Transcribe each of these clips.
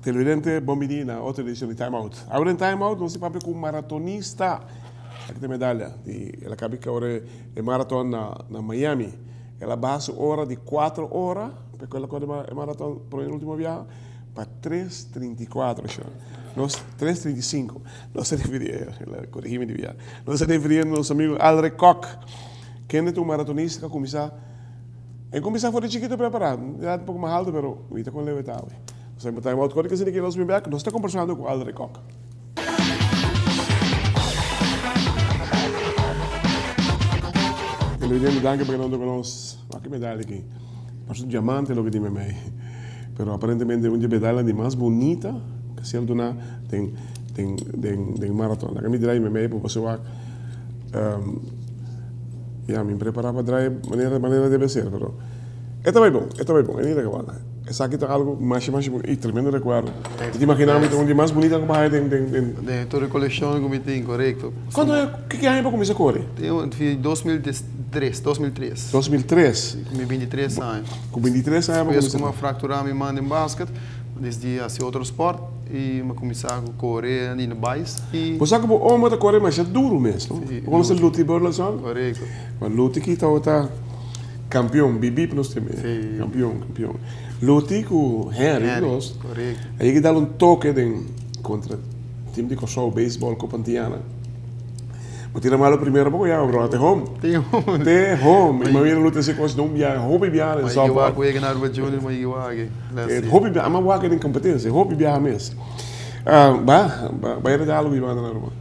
Televidente, bon bini na otro edicion di Time Out. Awor den Time Out nos ta papia cu un maratonista. Aki ta e medalla di el a cabi core e maraton na na Miami. El a baha su ora di cuatro ora pa cu el a core e maraton prome ultimo biaha pa tres 34 sho. Nos tres 35. Nos ta referi el a corigi mi di biaha. Nos ta referi nos amigo Alrick Kock kende ta un maratonista cu a cuminsa E kuminsá for di chikitu prepará. Mi edad un poko mas altu pero mi ta kon leu e ta awe. Nos a time out kòrda ke esaki nos bin bèk. Nos ta kombersando ku Aldrich Kok. Televidente danki pa keda huntu ku nos. Wak e medal aki. Parse un diamante loke tin mei. Pero aparentemente un di e medalnan di mas bunita ku a ser duná den den den den maraton. Laga mi drai mei pa boso wak. Ya, mi prepara pa draai manera manera debe ser, pero e ta bai bon, e ta bai bon, e ni ta kaba. Esaki ta algo masha masha bon y tremendo recuerdo. Mi ta imagina mi ta un di mas bunita ku bai den den den. Den tur e kolekshon ku mi tin, korekto. Kuantu aña, ki aña bo kuminsa kore? Tin 2003, 2003. 2003. Ku mi 23 aña. Ku 23 aña bo kuminsa. Despues ku mi a fraktura mi man den basket, desdi hasi otro sport. I mi a kuminsá ku kore di na bais i. Bo sa ku bo omo ta kore masha duru mes, no? Si. Bo konosa Luti Burleson? Korekto. Ma Luti ki tabata kampion, bibip nos tin Si. Kampion, kampion. Luti ku Henry Henry, nos. korekto. A yega dal un toke den kontra tim di Kòrsou beisbòl Kopa Antiana. Bo tira malo primero poko ya bro, te home. Te home. Te home. I mira luta ese kos don biaha, hopi biaha den softball. Ma wak wega na Aruba Junior, ma yigi wak. Hopi biaha, ama wak den competencia, hopi biaha mes. Ba, ba e regalo di banda na Aruba.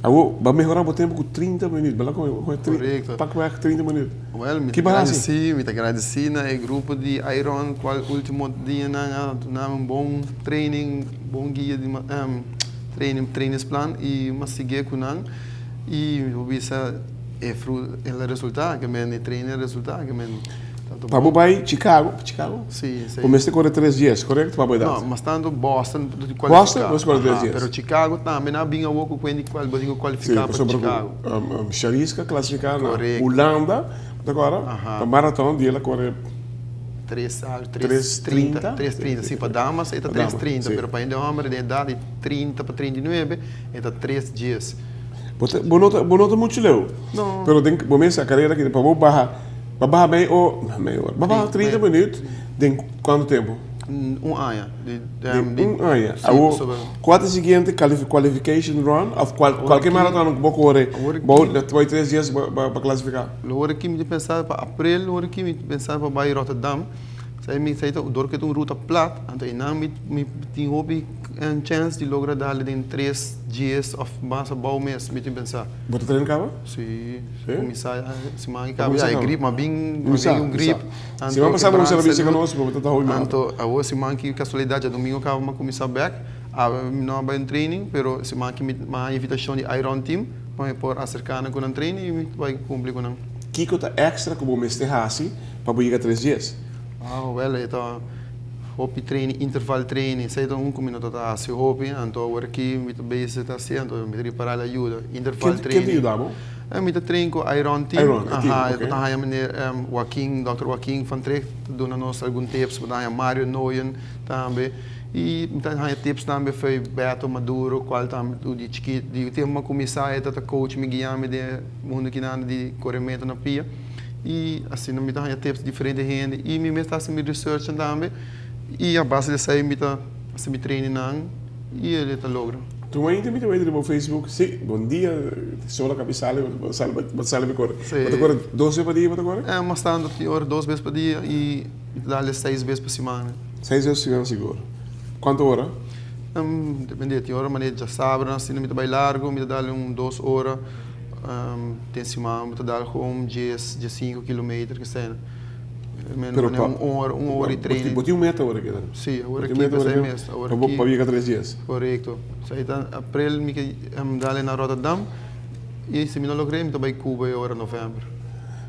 Awo, ba mehora bo tempo ku 30 minuut, bala kon Correcto. Pakweg 30 minuut. Well, mi ta gradeci, mi ta gradeci na e grupo di Iron cual ultimo dianan a duna mi un bon training, bon guia di training, trainingsplan y mi a sigui cu nan y mi por bisa e fru, el a resulta, ke men e training a resulta, ke men tanto Pa bo bay Chicago, Chicago? Si, si. Bo mester core tres dies, correcto? Pa bo edad? No, mas tanto Boston bo tin cualifica. Boston bo mester core tres dies. Pero Chicago tambe nan a bin awor cu cuenti cual bo tin cu cualifica pa Chicago. Si, pasobra cu Shariska clasifica na Hulanda, bo ta acorda? Pa marathon di el a core. Tres al, tres 30. Tres 30, si, pa damas e ta tres 30, pero pa hende homber den edad di 30 pa 39 e ta tres dies. Bo ta, bo no ta, bo no ta mucho leu. No. Pero den bo mester a carera aki, pa bo baha, pa baha mei or, mei or, pa baha 30 minuut den cuanto tempo? Un aña. Den un aña. Awor, cua ta e siguiente qualification run of cualke marathon cu bo core, bo ta bay tres dies pa clasifica? Lo ora ki mi ta pensa pa aprel, lo ora ki mi ta pensa pa bai Rotterdam, sa mi sa ta dor ku ta un ruta plat, anto einan mi mi tin hopi chèns di logra dal den tres dies òf mas abou mes mi tin pensa. Bo ta train kaba? Si, kuminsá siman ki kaba ya e grip, mi a bin mi a bin un grip, anto Siman pasá bo kuminsá bisa ku nos, bo ta hopi mal. Anto awor siman ki kasualidat djadumingu kaba mi a kuminsá bèk, awe mi no a bai un training, pero siman ki mi a haña invitashon di Iron Team. Pa mi por aserká nan ku nan training i mi ta bai kumpli ku nan. Kiko ta èkstra ku bo mester hasi pa bo yega 3:10? Oh, wèl, e ta hopi training, interval training, esei ta un ku mi no ta ta hasi hopi, anto awor aki mi ta bezig ta hasi, anto mi ta ripará el ayuda. Interval training. Ken ta yuda bo? Mi ta train ku Iron Team. Iron, e team, Aha, ok. bo ta haña meneer Joaquin, dòkter Joaquin van Tricht ta duna nos algun tips, bo ta haña Mario Nooyen tambe. I mi ta haña tips tambe fo'i Beto Maduro, kual tambe tur di chikit, di tempu mi a kuminsá e ta ta coach mi, guia mi den e mundu kinan di korementu na pia. I asina mi ta haña tips di diferente hende i mi mes ta hasi mi researchnan tambe i a base di esei mi ta hasi mi trainingnan i el ta logra. Tur mainta mi ta wet riba Facebook, si, bon dia, sola kabi sali, bo ta sali pa kore. Bo ta kore dos bes pa dia bo ta kore? Mas tantu tin ora dos bes pa dia i mi ta dal seis bes pa simana. Seis bes pa simana sigur. Kuantu ora? Depende, tin ora manera djasabra asina mi ta bai largu, mi ta dal un dos ora, tin siman mi ta dal gewoon dies, diesinku kilometer kesei. Pero pa un ora, un ora i treinta. Bo tin un meta awor aki ta? Si, awor aki ta mes. Awor aki. Pa yega tres dies. Korekto. Esei ta aprel mi ke dal na Rotterdam i si mi no logr'é mi ta bai Cuba e ora november.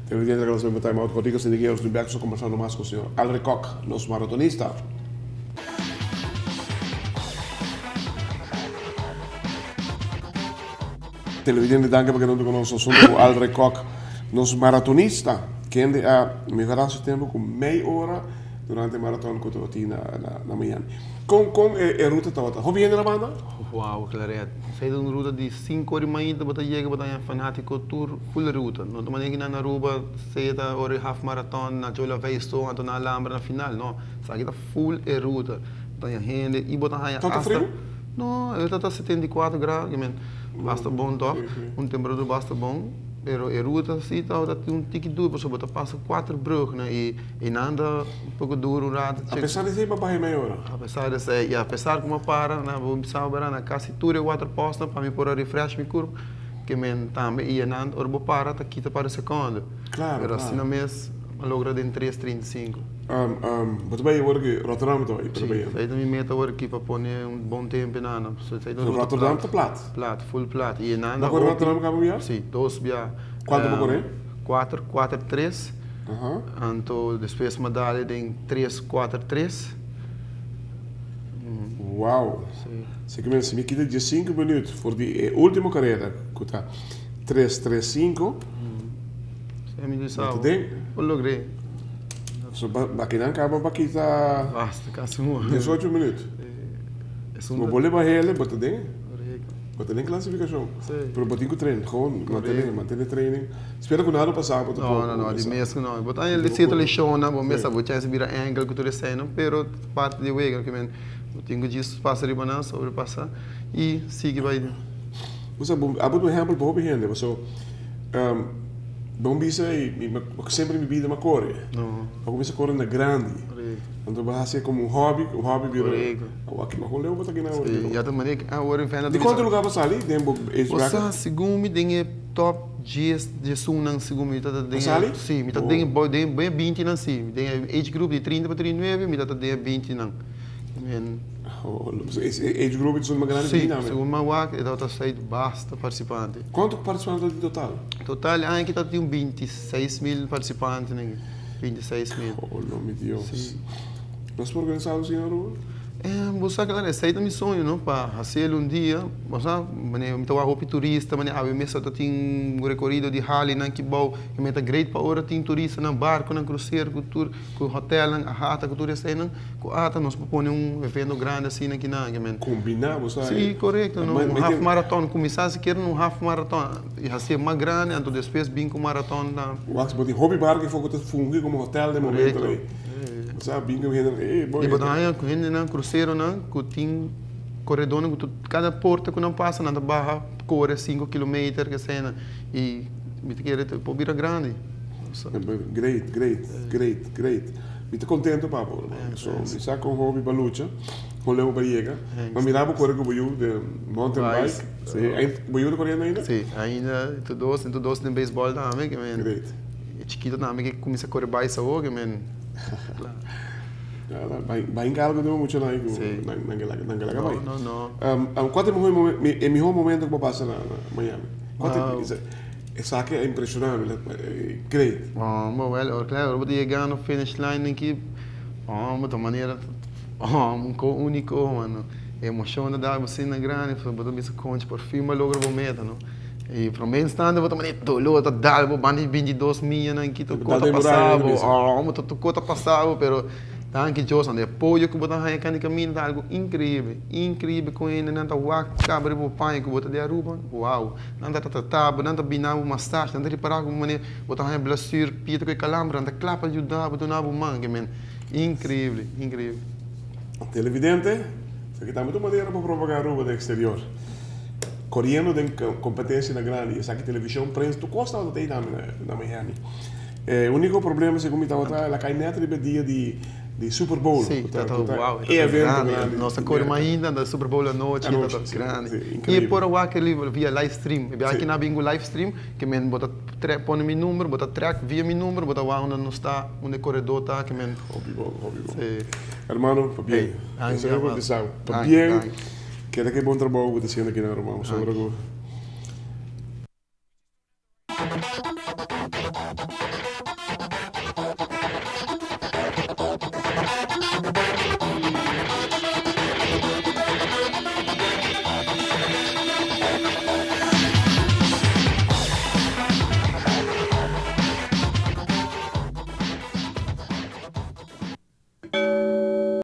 Televidente laga nos bemba time out cortico sin di nos bin bek so conversando mas cu señor Alrick Kock, nos maratonista. Televidente danki pa keda hunto cu nos asunto cu Alrick Kock, nos maratonista, kende a mehora su tempo cu mei ora durante e maraton cu tabatin na Miami. Con con e ruta tabata? Hopi hende na banda? Wow, Claret. Esei ta un ruta di sinku ora i mainta bo ta yega bo ta haña fanátiko tur full ruta. No ta manera ki nan na Aruba sea ta ora di half marathon na Joe Lavey so anto nan a lambra na final. No, esaki ta full e ruta. Bo ta haña hende i bo ta haña Tantu hasta. friu? No, e ta ta 74 grado, ke men basta bon tòg, un temperatura basta bon. Pero e ruta si tabata tin un tiki duru pasobra bo ta pasa kuater brugnan i einan ta un poko duru un rato. A pesar di esei bo a baha e mei ora? A pesar di esei i a pesar ku mi a para na bo bisa bo na kasi tur e waterpostnan pa mi por a refresh mi kurp ke men tambe i einan ora bo para ta kita par di sekondo. Klaro, Pero klaro. asina mes a logra den tres 35. Bo ta bai awor ki Rotterdam ta bai? Si, esei ta mi meta awor ki pa pone un bon tempo einan. Esei ta un ruta Rotterdam ta plat? Plat, full plat. I einan Bo ta kore hopi. Rotterdam kaba bia? Si, dos bia. Kuantu bo kore? Kuater, kuater, tres. Anto despues mi a dal den tres, kuater, tres. Wow! Si. Si ke men si mi kita diesinku minuut for di e ultimo karera ku ta tres, tres, sinku. Si, mi di sa. Bo ta den. Bo logr'é. So bakinan kaba pa kita. Basta, kasi un. Diesocho minuut. Esun Bo ta. bo leba hele, bo ta den. Correcto. Bo ta den clasificacion. Sí. Pero bo tin cu train, gewoon mantene, Correcto. mantene training. Spera cu nada pasa bo ta No, por no, no, di cuminsa. mes cu no. Bo ta Bo ta cierto por. lesionnan, bo mes Sí. sa bo chance bira enkel cu tur eseinan, pero parti di wega cu men bo tin cu djis pasa riba nan, sobrepasa y sigui bay. Bo sa, bo abo ta un ehempel pa hopi hende, paso bo bisa y mi semper mi bida mi a core. No. A cuminsa core na grandi. Correcto. Anto bo haci como un hobby, un hobby bira. Correcto. Awor aki leu bo ta gina awor. Si, ya ta manera ki awor e venda Di cuanto lugar bo sali den bo age Bo bracket? sa, segun mi den e top dies, diesunnan segun mi ta den Bo sali? Si, mi ta den e den e bintinan si. Den e age group di trinta pa 39 mi ta den e bintinan. Men. Oh, e age group esun mas grandi Si, di name. segun mi a wak e tabata seis basta participante. Cuanto participante ta di total? Total aña aki ta tin un 26 mil participante nan, 26 mil. Oh, lo mi Dios. Si. Nos por organisa algo asina Aruba? Bo sa claro, esey ta mi soño no, pa haciel un dia, bo sa, manera mi ta wak hopi turista, manera awe mes ta tin un recorido di Harleynan ki bou, e meta great pa ora tin turistanan, barconan, crucero cu tur, cu hotelnan, ahata cu tur eseynan, cu ata nos por pone un evento grandi asina aki nan, ke men. Combina, bo sa. Si, corecto, no, un half marathon, cuminsa sikiera un half marathon y hacié mas grandi, anto despues bin cu marathon tambe. Wak, bo tin hopi barco afo cu ta fungi como hotel den momento Corecto. ey. Bo sa bin cu hende, ey, bo. Y bo ta haña cu hendenan, cruceronan cu tin coredornan cu tur cada porta cu nan pasa nan ta baha core cinco kilometer, kesena, y mi ta kere por bira grandi. Great, great, great, great. Mi ta contento pa bo, hermano. So, mi sa con hopi bo a lucha, con leu bo a yega. Ma mira bo core cu bo yu den mountain bike. Si. Bo yu ta coriendo ainda? Si, ainda. Tur dos, tur dos den baseball tambe. Great. E chikito tambe ke cuminsa core bais awor, ke men. Bai encargo den bo muchanan ei cu nan ke laga bai. No, no, no. Cua ta e mihor momento cu bo pasa na Miami? Cua ta Esaki a impresiona mi, great. Homber, wel, ora claro, ora bo ta yega na finish line aki, homber, ta manera, homber, un ko unico, mano. E emocion ta dal bo asina grandi, pasobra bo ta bisa, concha, por fin bo a logra bo meta, no. E prome instante bo ta manera dolor ta dal bo banda di 22 mianan aki, tur ko ta pasa bo, homber, tur ko ta pasa bo, pero. Danki Dios, e apoyo ku bo ta haña kende kaminda ta algu inkreibel, inkreibel kon hendenan ta wak kaba riba bo paña ku bo ta di Aruba, wow, nan ta trata bo, nan ta bina bo masashi, nan ta ripara ku bo manera bo ta haña blasur, pia ta kohe kalambra, nan ta kla pa yuda bo, duna bo man, ke men, inkreibel, inkreibel. Televidente, esaki tambe ta un manera pa propaga Aruba den exterior. Coriendo den competencianan grandi, esaki television, prensa, tur cos tabata tei tambe na Miami. E unico problema segun mi tabata el a cay net riba e dia di di Super Bowl. Si, cu ta ta cu ta wow, e evento grandi. grandi Nos a di core Merca. mainta anda Super Bowl anochi, Anochi, ta si, grandi. si, Y increibel. por a wak e via live stream. E biaha Si. ki nan a bin cu live stream, ke men bo ta track, pone mi number, bo ta track via mi number, bo ta wak unda nos ta, unda e coredor ta, ke men. Hopi bon, hopi bon. Si. Hermano, pabien. Hey, danki, Esaki por hermano. bisa bo. Danki, Pabien. danki. Keda ke bon trabou ku bo ta haciendo aki na Aruba. Danki. Pasobra ku.